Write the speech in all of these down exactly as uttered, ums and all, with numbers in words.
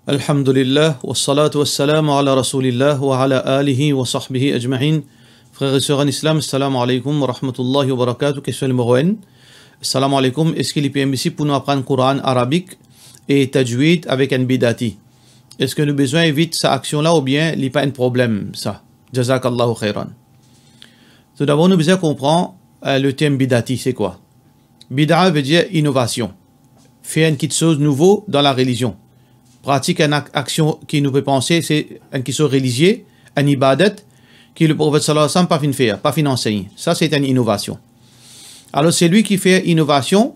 Alhamdulillah, wassalatu wassalamu ala Rasoulillah wa ala alihi wa sahbihi ajmain. Frer e ser an Islam, salam aleykoum wa rahmatullahi wa barakatuh. Kestion nimero enn. Salam aleykoum, eski li permisib pou nou aprann Koran arabik e tajwid avek enn bidati? Eski nou bizin evit sa aksion la oubien li pa enn problem sa? Jazakallahu khairan. Toudabor, nou bizin konpran, eh, le term bidati, se kwa? Bida ve dir inovasion. Fer enn kitsoz nouvo dan larelizion. Pratik enn ak-, aksion ki nou pe panse se enn kitsoz relizie, enn ibadat, ki Leprofet sallallahu alayhi wa sallam pa finn fer, pa finn ansegn. Sa se enn inovasion. Alor, selwi ki fer inovasion,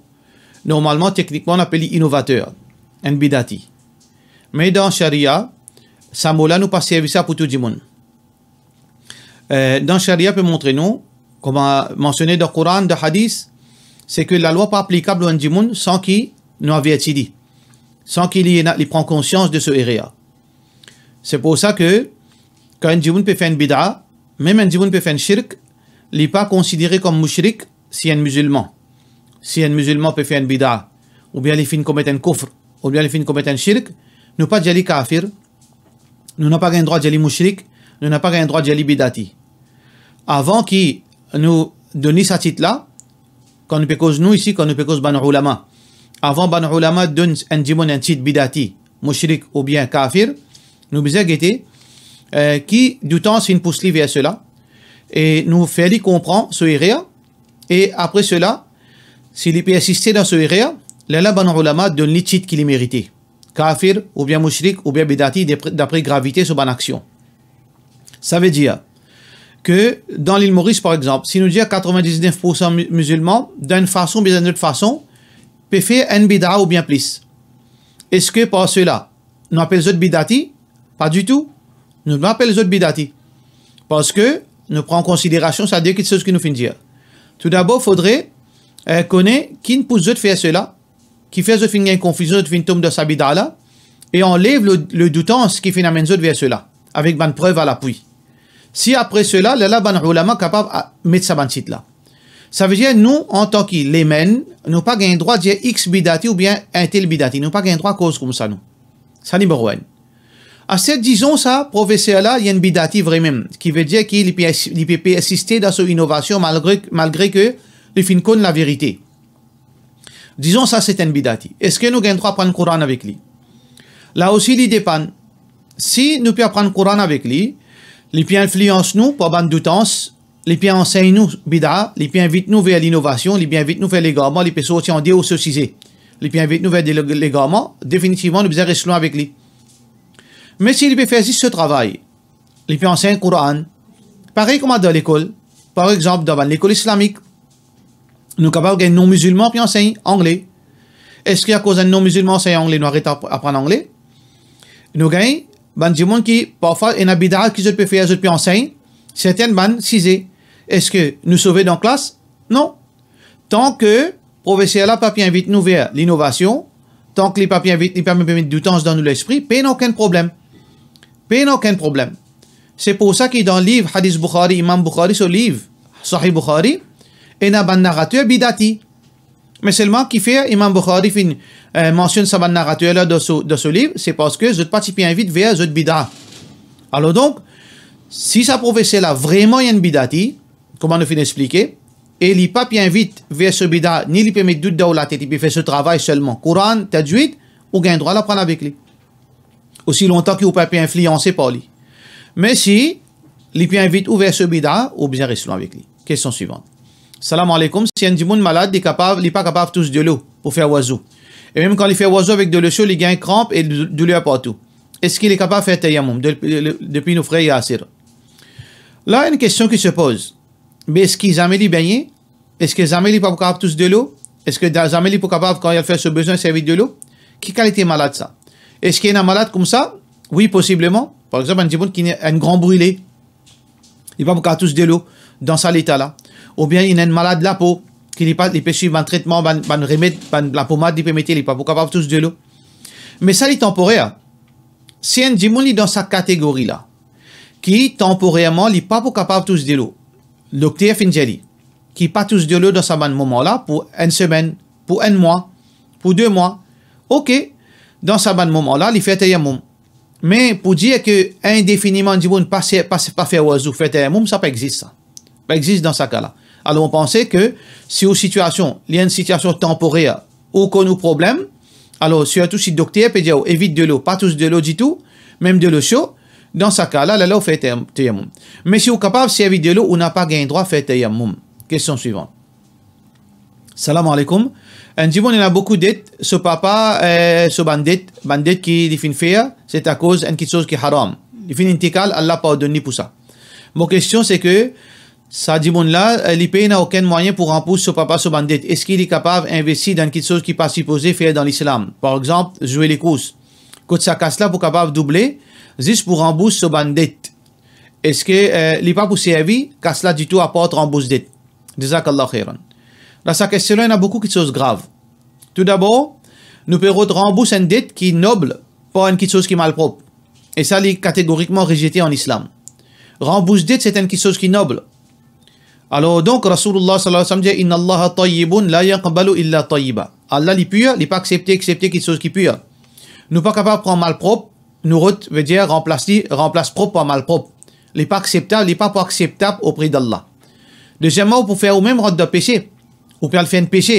normalman, teknikman, nou apel li inovater, enn bidati. Me dan sharia, sa mo la, nou pa servi sa pou tou dimoun. Eh, dan sharia pe montre nou, kouma mansione dan Koran, dan hadis, se ke lalwa pa aplikab lor enn dimoun san ki nou averti li, san ki li ena, li pran konsians de so erer. Se pou sa ke, kan enn dimoun pe fer enn bida, mem enn dimoun pe fer enn shirk, li pa konsidere kom moushrik si enn mizilman. Si enn mizilman pe fer enn bida, oubien li finn komet enn koufr, oubien li finn komet enn shirk, nou pa dir li kafir, nou napa gagn drwa dir li moushrik, nou napa gagn drwa dir li bidati. Avan ki nou donn li sa tit la, kan nou pe koz nou isi, kan nou pe koz bann oulama, avan bann oulama donn enn dimoun enn tit bidati, moushrik oubien kafir, nou bizin gete, eh, ki doutans finn pous li ver sela, e nou fer li konpran so erer, e apre sela, si li persiste dan so erer, lerla bann oulama donn li tit ki li merite, kafir, oubien moushrik, oubien bidati, dapre, dapre gravite so bann aksion. Sa ve dir ke dan Lil Moris, par exanp, si nou dir katrevin-diz-nef poursan mi-, mizilman, dan enn fason oubien dan enn lot fason, pe fer enn bida oubien plis, eski par sela, nou apel zot bidati? Pa ditou. Nou pa apel zot bidati. Parski nou pran an konsiderasion sa de kitsoz ki nou finn dir. Toudabor, fodre, eh, kone ki finn pous zot fer sela, ki fer zot finn gagn konfizion, zot finn tom dan sa bida la, e anlev le, le doutans ki finn amenn zot ver sela, avek bann prev a lapwi. Si apre sela, lerla bann oulama kapav a-, met sa bann tit la. Sa ve dir nou, antan ki layman, nou pa gagn drwa dir X bidati oubien entel bidati. Nou pa gagn drwa koz koumsa, nou. Sa nimero enn. Aster, dizon sa profeser la, li enn bidati vremem, ki ve dir ki li pe, li pe persiste dan so inovasion malgre, malgre ke li finn konn laverite. Dizon sa se enn bidati. Eski nou gagn drwa aprann Koran avek li? La osi, li depann. Si nou pe aprann Koran avek li, li pe inflians nou par bann doutans, li pe ansegn nou bida, li pe invit nou ver linovasion, li pe invit nou ver legarman, li pe sorti andeor so size, li pe invit nou ver de-, legarman, definitivman, nou bizin res lwin avek li. Me si li pe fer zis so travay, li pe ansegn Koran, parey kouma dan lekol, par exanp, dan bann lekol islamik, nou kapav gagn non-mizilman pe ansegn angle. Eski akoz enn non-mizilman ansegn angle, nou aret ap-, aprann angle? Nou gagn bann dimoun ki, parfwa, ena bida ki zot pe fer, zot pe ansegn sertin bann size. Eski nou sove dan klas? Non. Tan ki profeser la pa pe invit nou ver linovasion, tan ki li pa pe invit, li pa pe met doutans dan nou lespri, pena okenn problem. Pena okenn problem. Se pou sa ki dan liv Hadis Bukhari, Imam Bukhari so liv, Sahih Bukhari, ena bann narater bidati. Me selman kifer Imam Bukhari finn, eh, mansionn sa bann narater la dan so, dan so liv, se parski zot pa ti pe invit ver zot bida. Alor donk, si sa profeser la vremem enn bidati, kouma nou finn explike, e li pa pe invit ver so bida, ni li pe met dout dan ou latet, li pe fer so travay selman, Koran, tajwid, ou gagn drwa al aprann avek li. Osi lontan ki ou pa pe inflianse par li. Me si li pe invit ou ver so bida, ou bizin res lwin avek li. Kestion swivan. Salam aleykoum, si enn dimoun malad, li kapav, li pa kapav tous delo pou fer wazo. E mem kan li fer wazo avek delo so, li gagn kranp e dou-, douler partou. Eski li kapav fer tayammum? De-, de-, depi nou frer Yasir. La, enn kestion ki se poz. Me eski zame li bengne? Eski zame li pa pou kapav tous delo? Eski da-, zame li pou kapav, kan li al fer so bezwin, servi delo? Ki kalite malad sa? Eski ena malad koumsa? Wi, posibleman. Par exanp, enn dimoun ki ena enn gran brile, li pa pou kapav tous delo dan sa leta la. Oubien li ena enn malad lapo, ki li pa, li pe swiv bann tretman, bann, bann remed, bann lapomad li pe mete, li pa pou kapav tous delo. Me sa li tanporer. Si enn dimoun li dan sa kategori la, ki tanporerman li pa pou kapav tous delo, dokter finn dir li ki pa tous delo dan sa bann moman la pou enn semenn, pou enn mwa, pou de mwa. Oke, Dan sa bann moman la, li fer tayammoum. Me pou dir ke indefiniman dimoun pa se-, pa, pa fer wazou, fer tayammoum, sa pa exis sa. Pa exis dan sa ka la. Alor, mo panse ke si ou sitiasion, li enn sitiasion tanporer, ou konn ou problem, alor, sirtou si dokter pe dir ou evit delo, pa tous delo ditou, mem delo so, dan sa ka la, la, la ou fer tayam-, tayammoum. Me si ou kapav servi delo, ou napa gagn drwa fer tayammoum. Kestion swivan. Salam aleykoum. Enn dimoun ena boukou det, so papa, eh, so bann det, bann det ki li finn fer, se akoz enn kiksoz ki haram. Li finn intikal, Allah pardonn li pou sa. Mo kestion se ke sa dimoun la, eh, li pena okenn mwayin pou ranbours so papa so bann det. Eski li kapav investi dan kiksoz ki pa sipoze fer dan Lislam? Par exanp, zwe lekours. Kot sa kas la pou kapav double, zis pou ranbours so bann det. Eski, eh, li pa pou servi kas la ditou apar ranbours det? Jazakallah khairan. Dan sa kestion la, ena boukou kiksoz grav. Toudabor, nou pe rod ranbours enn det ki nob par enn kiksoz ki malprop. E sa, li kategorikman rezete an Islam. Ranbours det, se enn kiksoz ki nob. Alor donk, Rasoulullah sallallahu alayhi wa sallam dir, "Inna Allaha tayyibun la yaqbalu illa tayyiba." Allah li pir, li pa aksepte, aksepte kiksoz ki pir. Nou pa kapav pran malprop, nou rod, vedir ranplas li, ranplas prop par malprop. Li pa akseptab, li pa pou akseptab opre d'Allah. Deziem, ou pou fer ou mem rant dan pese. Ou pe al fer enn pese.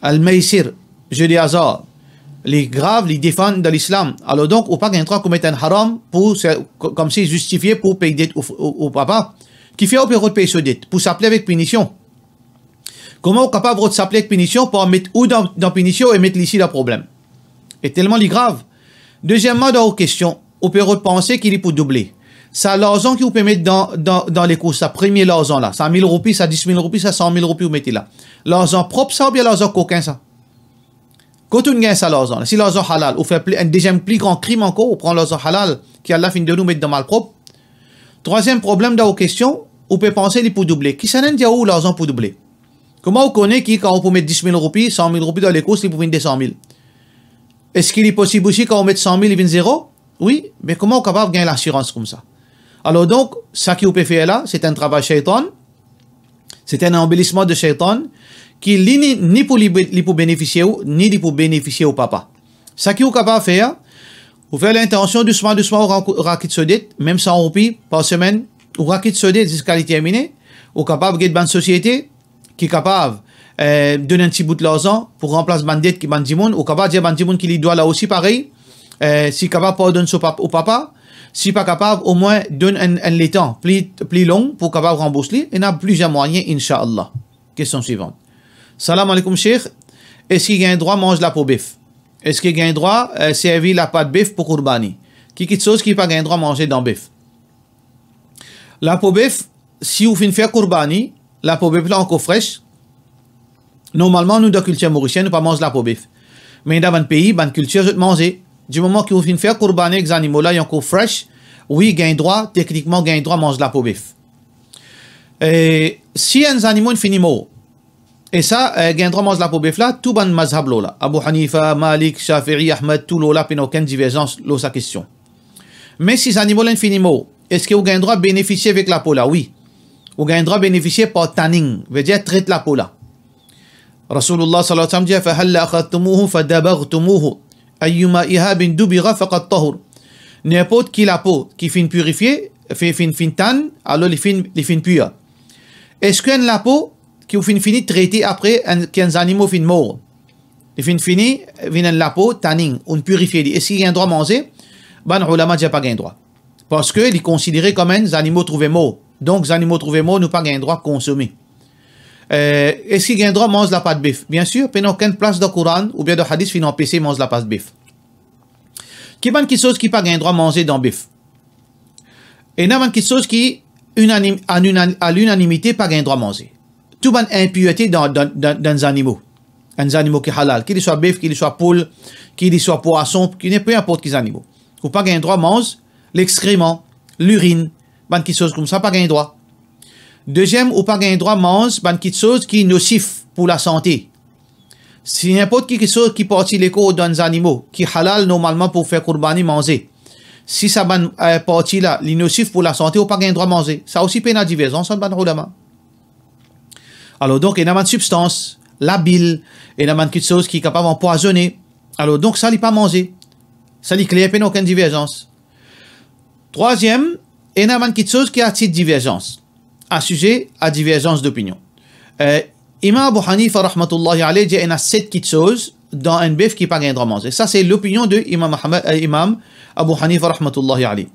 Al-maysir, ze de azar. Li grav, li defann dan Lislam. Alor donk, ou pa gagn drwa komet enn haram pou se, ko-, koumsi zistifie pou pey det ou, ou, ou papa. Kifer ou pe rod pey so det? Pou saple avek pinision. Kouma ou kapav rod saple avek pinision, pou met ou dan, dan pinision e met li si dan problem? E telman li grav. Deziem, dan ou kestion, ou pe rod panse ki li pou double. Sa larzan ki ou pe met dan, dan, dan lekours, sa premie larzan la, sa mil roupi, sa dis mil roupi, sa san mil roupi ou mete la. Larzan prop sa oubien larzan kokin sa? Kot ou gagn sa larzan la? Si larzan halal, ou fer pli, enn deziem pli gran krim ankor, ou pran larzan halal ki Allah finn donn ou, met dan malprop. Trwaziem problem dan ou kestion, ou pe panse li pou double. Kisannla dir ou larzan pou double? Kouma ou kone ki kan ou pou met dis mil roupi, san mil roupi dan lekours, li pou vinn de san mil? Eski li posib osi kan ou met san mil, li vinn zero? Wi, me kouma ou kapav gagn lasirans koumsa? Alor donk, sa ki ou pe fer la, se enn travay shaytan, se enn anbelisman de shaytan, ki li ni, ni pou li be-, li pou benefisie ou, ni li pou benefisie ou papa. Sa ki ou kapav fer, ou fer lintansion, dousman, dousman, ou ra-, rakit so det, mem san roupi par semenn, ou rakit so det ziska li termine, ou kapav get bann sosiete, ki kapav, eh, donn enn ti bout larzan pou ranplas bann det ki bann dimoun, ou kapav dir bann dimoun ki li dwa la osi parey, eh, si kapav pardonn so pap-, ou papa, si pa kapav, omwin donn enn, enn letan pli, pli long pou kapav ranbours li, ena plizier mwayin, inshallah. Kestion swivan. Salam aleykoum, Sheikh. Eski gagn drwa manz lapo bef? Eski gagn drwa, eh, servi lapat bef pou kourbani? Ki kiksoz ki pa gagn drwa manze dan bef? Lapo bef, si ou finn fer kourbani, lapo bef la ankor fres. Normalman, nou dan kiltir morisien, nou pa manz lapo bef. Me dan bann pei, bann kiltir, zot manze. Dimoman ki ou finn fer kourbani ek zanimo la, li ankor fres, wi, gagn drwa, teknikman, gagn drwa manz lapo bef. E si enn zanimo inn fini mor, e sa, eh, gagn drwa manz lapo bef la, tou bann mazhab lor la. Abu Hanifa, Malik, Shafi'i, Ahmad, tou lor la, pena okenn diverzans lor sa kestion. Me si zanimo la inn fini mor, eski ou gagn drwa benefisie avek lapo la? Wi. Ou gagn drwa benefisie par tanning, vedir tret lapo la. Rasoulullah sallallahu alayhi wa sallam dir, "Fa hal akhadhtumuhu fa dabaghtumu, ayyuma ihabin dubigha faqad tahur." Ninport ki lapo ki finn pirifie, fi-, finn, finn tann, alor li finn, li finn pir. Eski enn lapo ki ou finn fini trete apre enn, ki enn zanimo finn mor, li finn fini vinn enn lapo tanning, ou'nn pirifie li, eski gagn drwa manze? Bann oulama dir pa gagn drwa. Parski li konsidere kom enn zanimo trouve mor. Donk, zanimo trouve mor, nou pa gagn drwa konsome. Eh, eski gagn drwa manz lapat bef? Biensir, pena okenn plas dan Koran oubien dan hadis finn anpese manz lapat bef. Ki bann kiksoz ki pa gagn drwa manze dan bef? Ena bann kiksoz ki inanim-, a lina-, a linanimite pa gagn drwa manze. Tou bann inpirte dan, dan, dan, dan zanimo. Enn zanimo ki halal, ki li swa bef, ki li swa poul, ki li swa pwason, ki ne, pe inport ki zanimo. Ou pa gagn drwa manz lexkreman, lirinn, bann kiksoz koumsa, pa gagn drwa. Deziem, ou pa gagn drwa manz bann kiksoz ki nosif pou lasante. Si ninport ki kiksoz ki parti lekor dan zanimo ki halal normalman pou fer kourbani manze, si sa bann, eh, parti la, li nosif pou lasante, ou pa gagn drwa manze. Sa osi pena diverzans ant bann oulama. Alor donk, ena bann sibstans, labil, ena bann kiksoz ki kapav anpwazone, Alor, donk sa li pa manze. Sa li kler, pena okenn diverzans. Trwaziem, ena bann kiksoz ki atir diverzans, asize a diverzans dopinion. Eh, Imam Abu Hanifa rahmatullahi alayh dir ena set kiksoz dan enn bef ki pa gagn drwa manze. Sa se lopinion de Imam Ahmad, eh, Imam Abu Hanifa rahmatullahi alayh.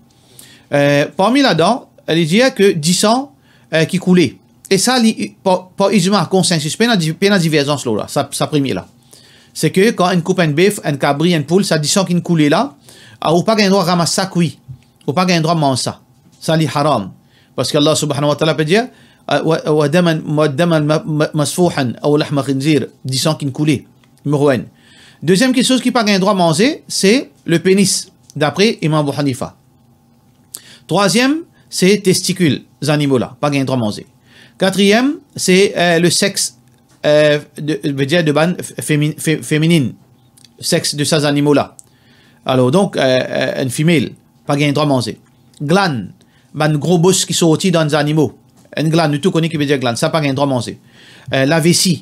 Eh, parmi ladan, li dir ke disan, eh, ki koule. E sa, li, par, par ijma, konsensis, pena di-, pena diverzans lor la, sa, sa premie la. Se ke kan enn koup enn bef, enn kabri, enn poul, sa disan ki'nn koule la, ah, ou pa gagn drwa ramas sa kwi. Ou pa gagn drwa manz sa. Sa li haram. Parski Allah subhanahu wa ta'ala pe dir, ah, wa, wa daman, wa daman ma-, ma-, masfuhan, aw lahma khinzir, disan ki'nn koule. Nimero enn. Deziem kiksoz ki pa gagn drwa manze, se le penis, dapre Imam Abu Hanifa. Trwaziem, se testikil zanimo la, pa gagn drwa manze. Katriem, se, eh, le sex, eh, de, vedir de bann femi-, fe-, feminin, sex de sa zanimo la. Alor, donk, eh, eh, enn fimel, pa gagn drwa manze. Glann, bann gro bos ki sorti dan zanimo. Enn glann, nou tou kone ki vedir glann, sa pa gagn drwa manze. Eh, lavesi,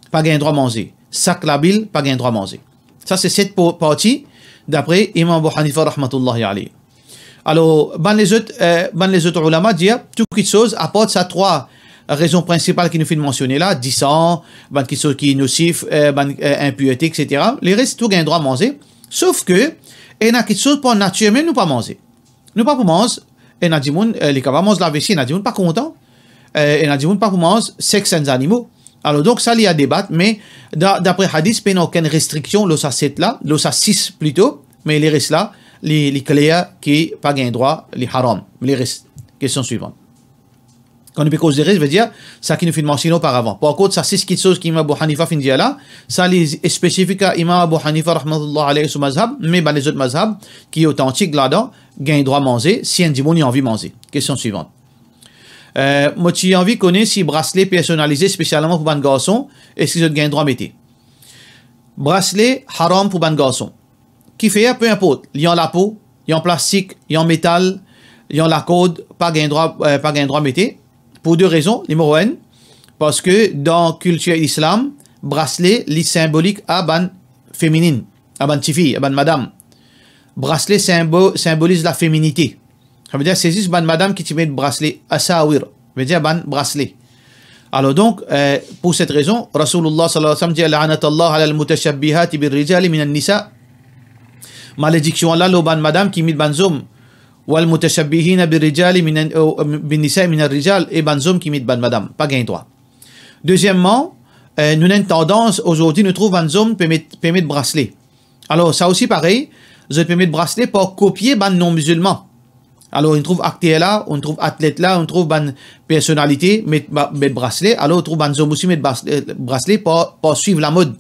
pa gagn drwa manze. Sak labil, pa gagn drwa manze. Sa se set po-, parti, dapre Imam Abu Hanifa rahmatullahi alayh. Alor, bann lezot, eh, bann lezot oulama dir, tou kiksoz, apar sa trwa rezon prinsipal ki nou finn mansione la, disan, bann kiksoz ki nosif, eh, bann, eh, inpirte, et cetera. Leres, tou gagn drwa manze, sof ke ena kiksoz par natir mem nou pa manze. Nou pa pou manz, ena dimoun, eh, li kapav manz lavesi, ena dimoun pa kontan, eh, ena dimoun pa pou manz sex enn zanimo. Alor, donk, sa li a debat, me da-, dapre hadis, pena okenn restriksion lor sa set la, lor sa sis plito, me leres la, li, li kler ki pa gagn drwa, li haram. Leres, kestion swivan. Kan nou pe koz leres, vedir, sa ki nou finn mansione oparavan. Par kont, sa sis kiksoz ki Imam Abu Hanifa finn dir la, sa li spesifik a Imam Abu Hanifa rahmatullah alayh so mazhab, me bann lezot mazhab ki otantik ladan, gagn drwa manze, si enn dimoun li anvi manze. Kestion swivan. Eh, mo ti anvi kone si brasle personalize spesialman pou bann garson, eski zot gagn drwa mete? Brasle haram pou bann garson. Kifer, pe inport, li an lapo, li an plastik, li an metal, li an lakord, pa gagn drwa, eh, pa gagn drwa mete, pou de rezon. Nimero enn, parski dan kiltir islam, brasle, li sinbolik a bann feminin, a bann tifi, a bann madam. Brasle sinbo-, sinboliz lafeminite. Savedir, se zis bann madam ki ti met brasle, asawir, vedir bann brasle. Alor donk, eh, pou set rezon, Rasoulullah sallallahu alayhi wa sallam dir, "La'natullah alal mutashabbihati bir rijali minan nisa." Malediksion Allah lor bann madam ki imit bann zom, wal mutashabbihina bir rijali minan, eh, bin nisa minar rijal, e bann zom ki imit bann madam, pa gagn drwa. Dezieman, eh, nou ena enn tandans, azordi nou trouv bann zom pe met, pe met brasle. Alor, sa osi parey, zot pe met brasle par kopie bann non-mizilman. Alor, ou trouv akter la, ou trouv atlet la, ou trouv bann personalite met ba-, met brasle, alor ou trouv bann zom osi met bas-, eh, brasle par, par swiv lamod.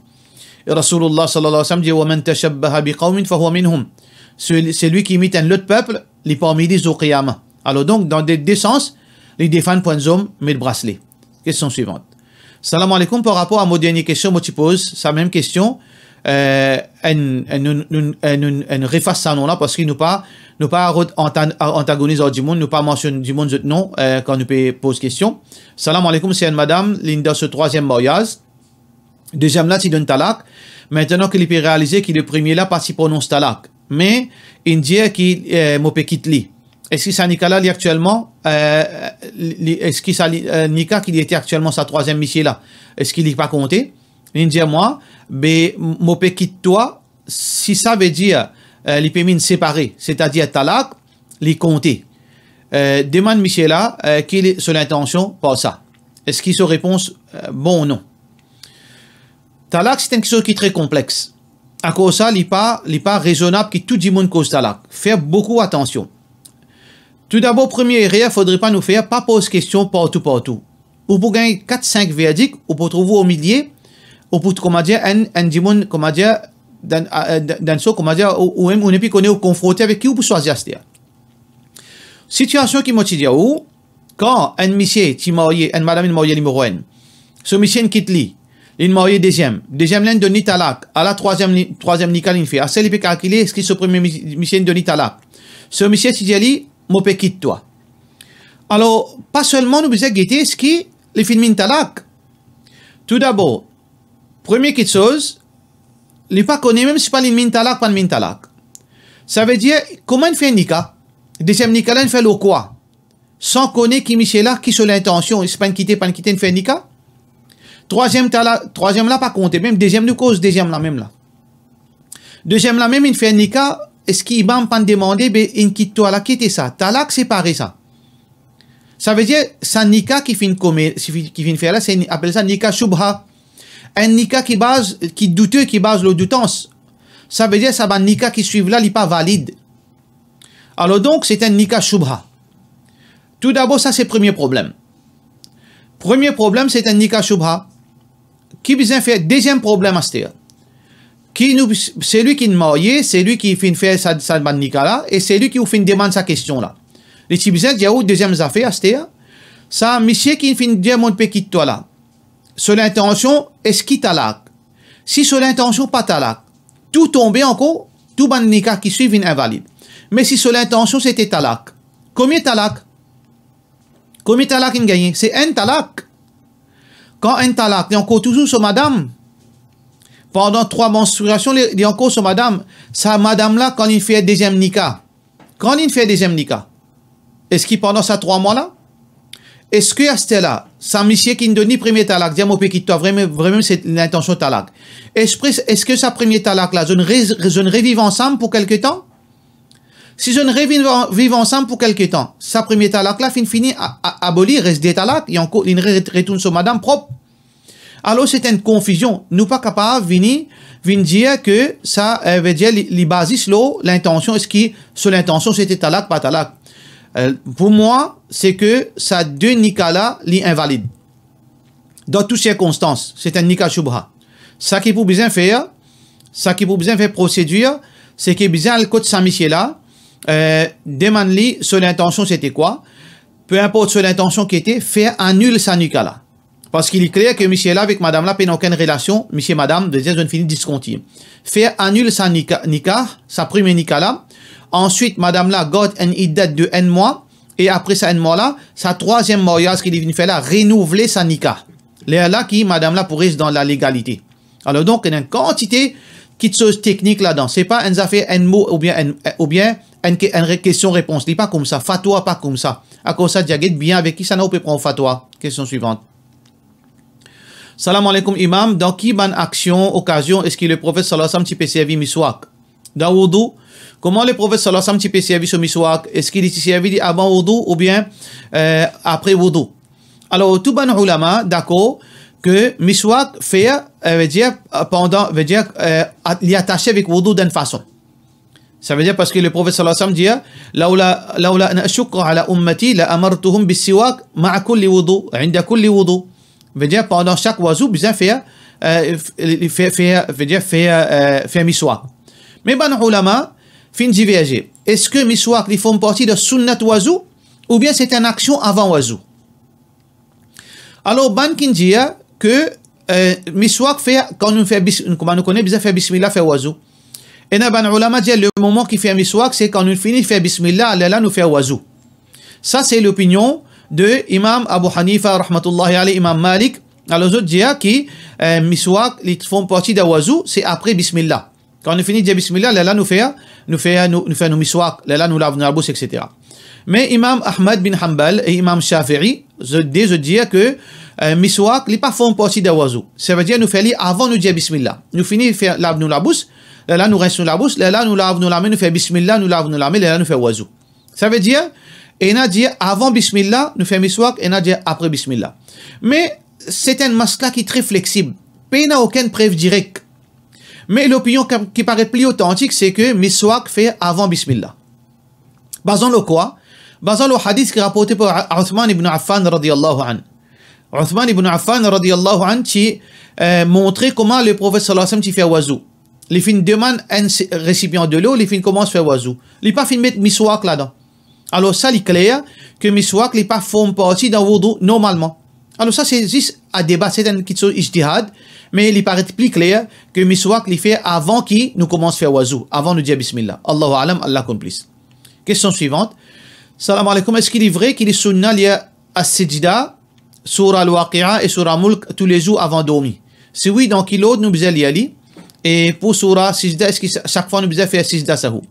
E Rasoulullah sallallahu alayhi wa sallam dir, "Wa man tashabbaha bi qawmin fahuwa minhum." Sel-, selwi ki imit enn lot pep, li parmi li zour qiyama. Alor donk, dan de, de sans, li defann pou enn zom met brasle. Kestion swivan. Salam aleykoum, par rapor a mo dernie kestion, mo ti poz sa mem kestion, eh, enn, enn, nou, nou, enn, nou, enn refas sa non la, parski nou pa, nou pa rod anta-, antagoniz ar dimoun, nou pa mansionn dimoun zot non, eh, kan nou pe poz kestion. Salam aleykoum, si enn madam, li'nn dan so trwaziem maryaz, deziem la ti donn talak, mintenan ki li pe realize ki le premie la pa ti pronons talak, me inn dir ki, eh, mo pe kit li. Eski sa nika la, li aktielman, eh, li, eski sa li, eh, nika ki li ete aktielman sa trwaziem misie la, eski li pa konte? Li'nn dir mwa, be, mo pe kit twa, si sa vedir, eh, li pe mean separe, setadir talak, li konte. Eh, demann misie la, eh, ki li, so lintansion par sa. Eski so repons, eh, bon ou non? Talak, se enn kiksoz ki tre konplex. Akoz sa, li pa, li pa rezonab ki tou dimoun koz talak. Fer boukou atansion. Toudabor, premie erer fodre pa nou fer, pa poz kestion partou, partou. Ou pou gagn kat, sink verdik, ou pou trouv ou omilie, ou pou, koumadir, enn, enn dimoun, koumadir, dan, a, a, dan, dan so, koumadir, ou, ou mem, ou nepli kone ou konfronte avek ki ou pou swazir aster. Sitiasion ki mo ti dir ou, kan enn misie ti marye, enn madam inn marye nimero enn, so misie inn kit li, li'nn marye deziem, deziem la inn donn li talak, ala trwaziem li, trwaziem nika li'nn fer, aster li pe kalkile eski so premie mi-, misie inn donn li talak. So misie ti dir li, "Mo pe kit twa." Alor, pa selman nou bizin gete eski li finn mean talak. Toudabor, premie kiksoz, li pa kone mem si pa li minn talak, pa minn talak. Savedir, kouma inn fer nika? Deziem nika la inn fer lor kwa? San kone ki misie la, ki so lintansion, si pa inn kite, pa inn kite, inn fer nika. Trwaziem tala-, trwaziem la pa konte, mem deziem nou koz, deziem la mem la. Deziem la mem inn fer nika, eski imam pa inn demande, be inn kit twa la, ki ete sa? Talak separe sa. Savedir, sa nika ki finn kome-, ki finn, ki finn fer la, se ni-, apel sa nika shubha. Enn nika ki baz, ki doute, ki baz lor doutans. Savedir, sa bann nika ki swiv la, li pa valid. Alor donk, se enn nika shubha. Toudabor, sa se premie problem. Premie problem, se enn nika shubha. Ki bizin fer? Deziem problem aster. Ki nou, selwi ki marye, selwi ki finn fer sa, sa bann nika la, e selwi ki ou finn demann sa kestion la. Li ti bizin dir ou deziem zafer aster, sa misie ki finn dir mo pe kit twa la, so lintansion, eski talak? Si so lintansion pa talak, tou tonbe ankor, tou bann nika ki swiv vinn invalid. Me si so lintansion se ete talak, komie talak? Komie talak inn gagne? Se enn talak. Kan enn talak, li ankor touzour so madam. Pandan trwa manstriasion, li, li ankor so madam. Sa madam la, kan li fer deziem nika, kan li fer deziem nika, eski pandan sa trwa mwa la, eski aster la, sa misie ki donn li premie talak, dir mo pe kit twa, vremem, vremem se lintansion talak, eski, eski sa premie talak la, zot re-, zot reviv ansam pou kelke tan? Si zot reviv, viv ansam pou kelke tan, sa premie talak la finn fini, a-, a-, aboli, res de talak, li ankor, li re-, retourn so madam prop. Alor, se enn konfizion. Nou pa kapav vini, vinn dir ke sa, eh, vedir li, li baze lor lintansion, eski so lintansion se ete talak, pa talak. Eh, pou mwa, se ke sa de nika la, li invalid. Dan tou sirkonstans, se enn nika shubha. Sa ki pou bizin fer, sa ki pou bizin fer prosedir, se ki bizin al kot sa misie la, eh, demann li so lintansion se ete kwa, pe inport so lintansion ki ete, fer anil sa nika la. Parski li kler ke misie la avek madam la pena okenn relasion, misie madam, vedir zot fini diskontinie. Fer anil sa nika, nika, sa premie nika la. Answit, madam la gard enn iddat de enn mwa, e apre sa enn mwa la, sa trwaziem maryaz ki li vinn fer la, renouvle sa nika. Lerla ki madam la pou res dan lalegalite. Alor donk, ena enn kantite kitsoz teknik ladan. Se pa enn zafer enn mo oubien enn, oubien enn ke-, enn re-, kestion repons. Li pa koumsa. Fatwa pa koumsa. Akoz sa, dir get bien avek kisannla ou pe pran fatwa. Kestion swivant. Salam aleykoum, Imam. Dan ki bann aksion, okazion, eski Leprofet, sallallahu alayhi wa sallam, ti pe servi miswak? Dan woudou. Kouma Leprofet, sallallahu alayhi wa sallam, ti pe servi so miswak? Eski li ti servi li avan woudou oubien, eh, apre woudou? Alor, tou bann oulama dakor ke miswak fer, eh, vedir, eh, pandan, vedir, eh, at-, li atase avek woudou dan enn fason. Savedir parski Leprofet, sallallahu alayhi wa sallam, dir, "Laula, laula an ashukka ala ummati la amartuhum bis-siwak ma'a kulli wudu, inda kulli wudu." Vedir, pandan sak wazou, bizin fer, eh, f-, li fer, fer, vedir, fer, eh, fer miswak. Me bann oulama finn diverze. Eski miswak li form parti de sunnat wazou, oubien se enn aksion avan wazou? Alor, bann ki dir ke, eh, miswak fer, kan nou fer bis-, kouma nou kone, bizin fer bismillah, fer wazou. Ena bann oulama dir, le moman ki fer miswak, se kan nou fini fer bismillah, lerla nou fer wazou. Sa, se lopinion de Imam Abu Hanifa, rahmatullahi alayh, Imam Malik. Alor, zot dir ki, eh, miswak, li form parti de wazou, se apre bismillah. Kan nou fini dir bismillah, lerla nou fer, nou fer, nou, nou fer nou miswak, lerla nou lav nou labous, et cetera. Me Imam Ahmad bin Hanbal e Imam Shafi'i, zot de, zot dir ke, eh, miswak, li pa form parti de wazou. Savedir nou fer li avan nou dir bismillah. Nou fini fer lav nou labous, lerla nou rens nou labous, lerla nou lav nou lame, nou fer bismillah, nou lav nou lame, lerla nou fer wazou. Savedir, ena dir avan bismillah, nou fer miswak, ena dir apre bismillah. Me se enn masala ki tre fleksib. Pena okenn prev direk. Me lopinion ki, ki paret pli otantik, se ke miswak fer avan bismillah. Bazan lor kwa? Bazan lor hadis ki raporte par Uthman ibn Affan radiyallahu anhu. Uthman ibn Affan radiyallahu anhu ti, eh, montre kouma Leprofet, sallallahu alayhi wa sallam, ti fer wazou. Li finn demann enn se-, resipian delo, li finn koumans fer wazou. Li pa finn met miswak ladan. Alor sa, li kler ke miswak, li pa form parti dan woudou normalman. Alor sa, se zis a deba, se enn kitsoz ijtihad, me li paret pli kler ke miswak, li fer avan ki nou koumans fer wazou, avan nou dir bismillah. Allahu a'lam, Allah konn plis. Kestion swivant. Salam aleykoum, eski li vre ki li sunna lir As-Sajda, Soura Al-Waqi'a e Soura Mulk toulezour avan dormi? Si wi, dan ki lord nou bizin lir li? E pou soura Sijda, eski sa-, sak fwa nou bizin fer Sijda Sahou?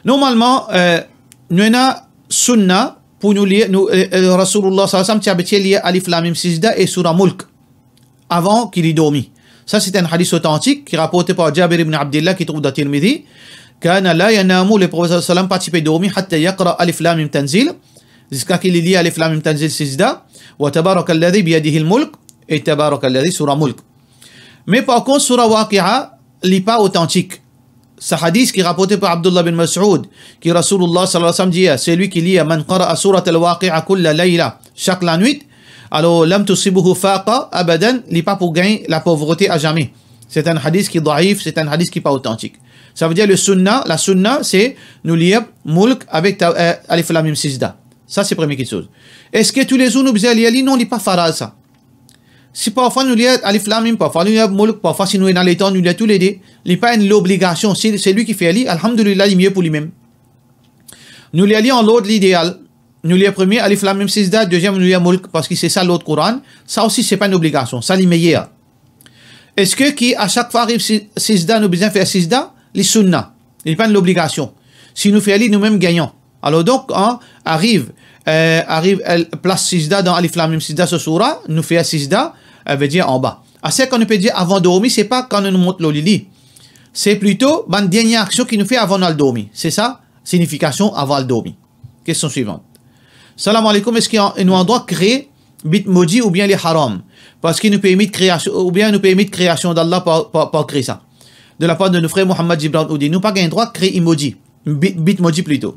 Normalman, eh, nou ena sunna pou nou lir, nou, eh, eh, Rasoulillah sallallahu alayhi wa sallam ti abitie lir Alif Lam Mim Sijda e soura Mulk avan ki li dormi. Sa se enn hadis otantik ki raporte par Jabir ibn Abdillah ki trouv dan Tirmidhi. Kana la yanamu, le Profet sallallahu alayhi wa sallam pa ti pe dormi, hatta yaqra Alif Lam Mim Tanzil, ziska ki li lir Alif Lam Mim Tanzil Sijda, wa Tabarakalladhi biyadihil mulk, e Tabarakalladhi soura Mulk. Me par kont, soura Waqi'a, li pa otantik. Sa hadis ki raporte par Abdullah bin Mas'ud, ki Rasoulillah sallallahu alayhi wa sallam dir, selwi ki lir, man qara'a souratal Waqi'a kulla layla, sak lanwit, alor, lam tusibhu faqa abadan, li pa pou gagn lapovrete azame. Se enn hadis ki daif, se enn hadis ki pa otantik. Sa ve dir le sunna, la sunna, se nou lir Mulk avek ta-, eh, Alif Lam Mim Sijda. Sa se premie kiksoz. Eski toulezour nou bizin lir li? Non, li pa faraz sa. Si parfwa nou lir Alif Lam Mim, parfwa nou lir Mulk, parfwa si nou ena letan nou lir toulede, li pa enn lobligasion. Si selwi ki fer li, alhamdulillah, li mie pou limem. Nou lir li an lord lideal. Nou lir premie Alif Lam Mim Sijda, deziem nou lir Mulk, parski se sa lord Koran. Sa osi se pa enn obligasion, sa li meyer. Eski ki a sak fwa ariv si-, Sijda, nou bizin fer Sijda? Li sunna, li pa enn lobligasion. Si nou fer li, noumem gagnan. Alor donk, an, ariv, eh, ariv, eh, plas Sijda dan Alif Lam Mim Sijda so soura, nou fer Sijda, eh, ve dir anba. Ase kan nou pe dir avan dormi, se pa kan nou mont lor lili. Se plito bann dernie aksion ki nou fer avan nou al dormi. Se sa signifikasion avan al dormi. Kestion swivan. Salam aleykoum, eski an-, nou andrwa kre Bitmoji oubien li haram? Parski nou pe imit kreasion, oubien nou pe imit kreasion d'Allah par, par, par kre sa. De lapar de nou frer Mohammad Gibran Oudi, nou pa gagn drwa kre emoji, Bit-, Bitmoji plito.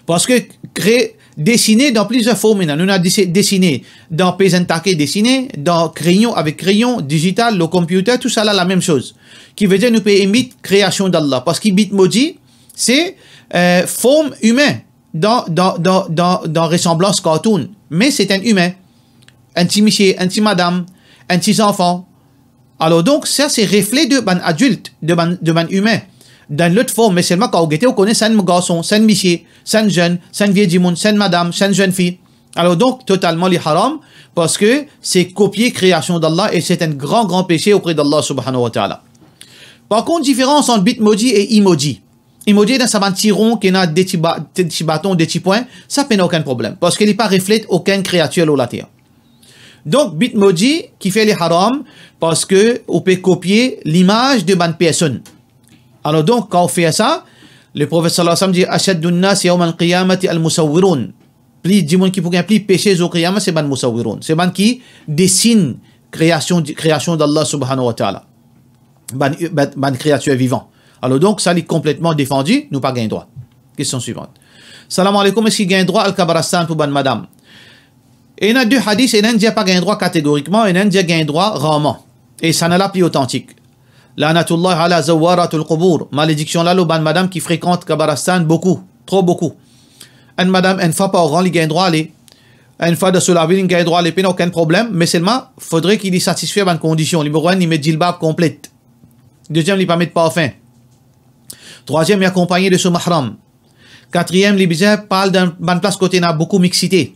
Parski kre, desine dan plizier form, ena, nou ena desi-, desine dan pezantake, desine dan kreyon, avek kreyon, dizital, lor computer, tousala lamem soz. Ki ve dir nou pe imit kreasion d'Allah. Parski Bitmoji, se, eh, form imin dan, dan, dan, dan, dan resanblans cartoon. Me se enn imin. Enn ti misie, enn ti madam, enn ti zanfan. Alor donk, sa se refle de bann adilt, de bann, de bann imin. Dan enn lot form, me selman kan ou gete, ou kone sa enn garson, sa enn misie, sa enn zenn, sa enn vie dimoun, sa enn madam, sa enn zenn fi. Alor donk, totalman li haram, parski se kopie kreasion d'Allah e se enn gran, gran pese opre d'Allah subhanahu wa ta'ala. Par kont, diferans ant Bitmoji e emoji. Emoji ena sa bann ti ron ki ena de ti ba-, de ti baton, de ti pwin, sa pena okenn problem, parski li pa reflet okenn kreatir lor later. Donk, Bitmoji ki fer li haram, parski ou pe kopie limaz de bann personn. Alor donk, kan ou fer sa, le Profet sallallahu alayhi wa sallam dir, "Ashaddun nas yawmal qiyamati al musawwirun." Pli, dimoun ki pou gagn pli pese zour qiyama, se bann musawwirun. Se bann ki desinn kreasion, kreasion d'Allah subhanahu wa ta'ala. Bann, bann, bann kreatir vivan. Alor donk, sa li konpletman defandi, nou pa gagn drwa. Kestion swivan. Salam aleykoum, eski gagn drwa al kabaristan pou bann madam? Ena de hadis, ena enn dir pa gagn drwa kategorikman, ena enn dir gagn drwa rarman. E sa ena la pli otantik. Lanatullah ala zawaratul qubur. Malediksion la lor bann madam ki frekant kabaristan boukou, tro boukou. Enn madam, enn fwa par an, li gagn drwa ale. Enn fwa dan so lavi, li gagn drwa ale, pena okenn problem, me selman, fodre ki li satisfer bann kondision. Nimero enn, li met jilbab konplet. Deziem, li pa met parfin. Trwaziem, li akonpagne de so mahram. Katriem, li bizin pa al dan bann plas kot ena boukou mixite.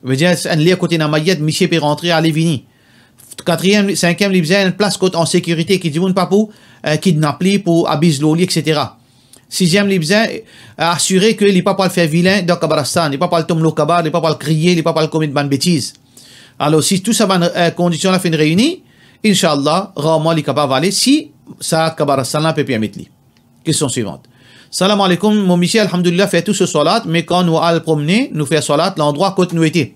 Ve dir, enn ler kot ena mayet, misie pe rantre, ale vini. Katriem, sinkiem, li bizin enn plas kot an sekirite, ki dimoun pa pou, eh, kidnap li, pou abiz lor li, et cetera. Siziem, li bizin, eh, asire ke li pa pou al fer vilin dan kabaristan, li pa pou al tom lor kabar, li pa pou al kriye, li pa pou al komet bann betiz. Alor, si tou sa bann, eh, kondision la finn reyini, inshallah, rarman li kapav ale, si sa kabaristan la pe permet li. Kestion swivan. Salam aleykoum, mo misie, alhamdulillah, fer tou so swalat, me kan nou al promne, nou fer swalat landrwa kot nou ete.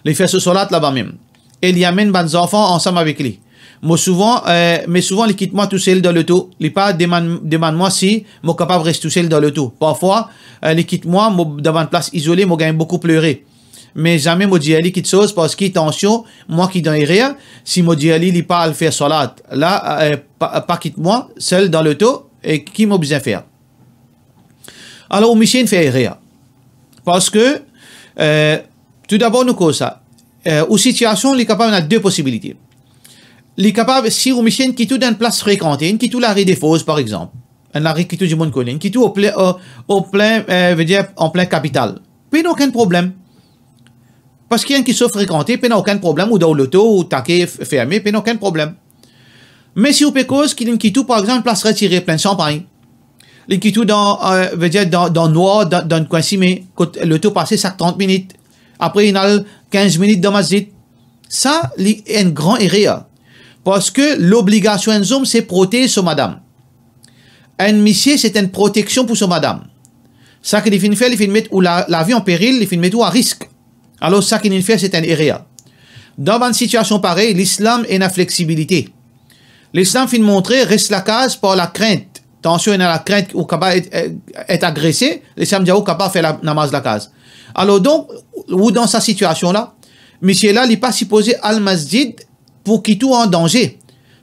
Li fer so swalat laba mem. E li amenn bann zanfan ansam avek li. Mo souvan, eh, me souvan li kit mwa tousel dan loto. Li pa demann, demann mwa si mo kapav res tousel dan loto. Parfwa, eh, li kit mwa, mo, dan bann plas izole, mo gagn boukou plere. Me zame mo dir li kiksoz, parski tansion, mwa ki dan erer, si mo dir li, li pa al fer swalat la, eh, pa, pa kit mwa sel dan loto, e ki mo bizin fer? Alor, ou misie inn fer erer. Parski, eh, toudabor nou koz sa, eh, ou sitiasion, li kapav ena de posibilite. Li kapav, si ou misie inn kit ou dan enn plas frekante, inn kit ou lari Defoz, par exanp, enn lari ki tou dimoun kone, inn kit ou o plin, o, o plin, eh, ve dir, an plin kapital, pena okenn problem. Parski enn ki so frekante, pena okenn problem, ou dan ou loto, ou take f-, ferme, pena okenn problem. Me si ou pe koz ki linn kit ou, par exanp, plas retire, plin sanpagn, linn kit ou dan, eh, vedir dan, dan nwar, dan, dan enn kwin sime, kot loto pase sak trant minit, apre inn al kinz minit dan masjid, sa li enn gran erer. Parski lobligasion enn zom se protez so madam. Enn misie se enn proteksion pou so madam. Sa ki li finn fer, li finn met ou la, lavi an peril, li finn met ou a risk. Alor sa ki linn fer se enn erer. Dan bann sitiasion parey, Lislam ena fleksibilite. Lislam finn montre res lakaz par lakrint. Tansion ena lakrint ou kapav et, et agrese, Lislam dir ou kapav fer la, namaz lakaz. Alor donk, ou dan sa sitiasion la, misie la, li pa sipoze al masjid pou kit ou an danze.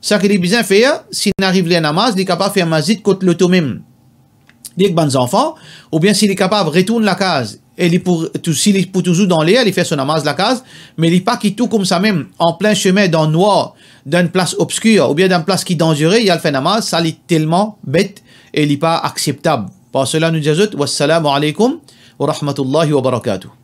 Sa ki li bizin fer, si inn ariv ler namaz, li kapav fer masjid kot loto mem. Li ek bann zanfan, oubien si li kapav retourn lakaz, e li pou tou-, si li pou touzour dan ler, li fer so namaz lakaz, me li pa kit ou koumsa mem, an plin sime, dan nwar, dan enn plas obskir, oubien dan enn plas ki danzere, li al fer namaz, sa li telman bet e li pa akseptab. Par sela nou dir zot, wassalamu alaikum wa rahmatullahi wa barakatuh.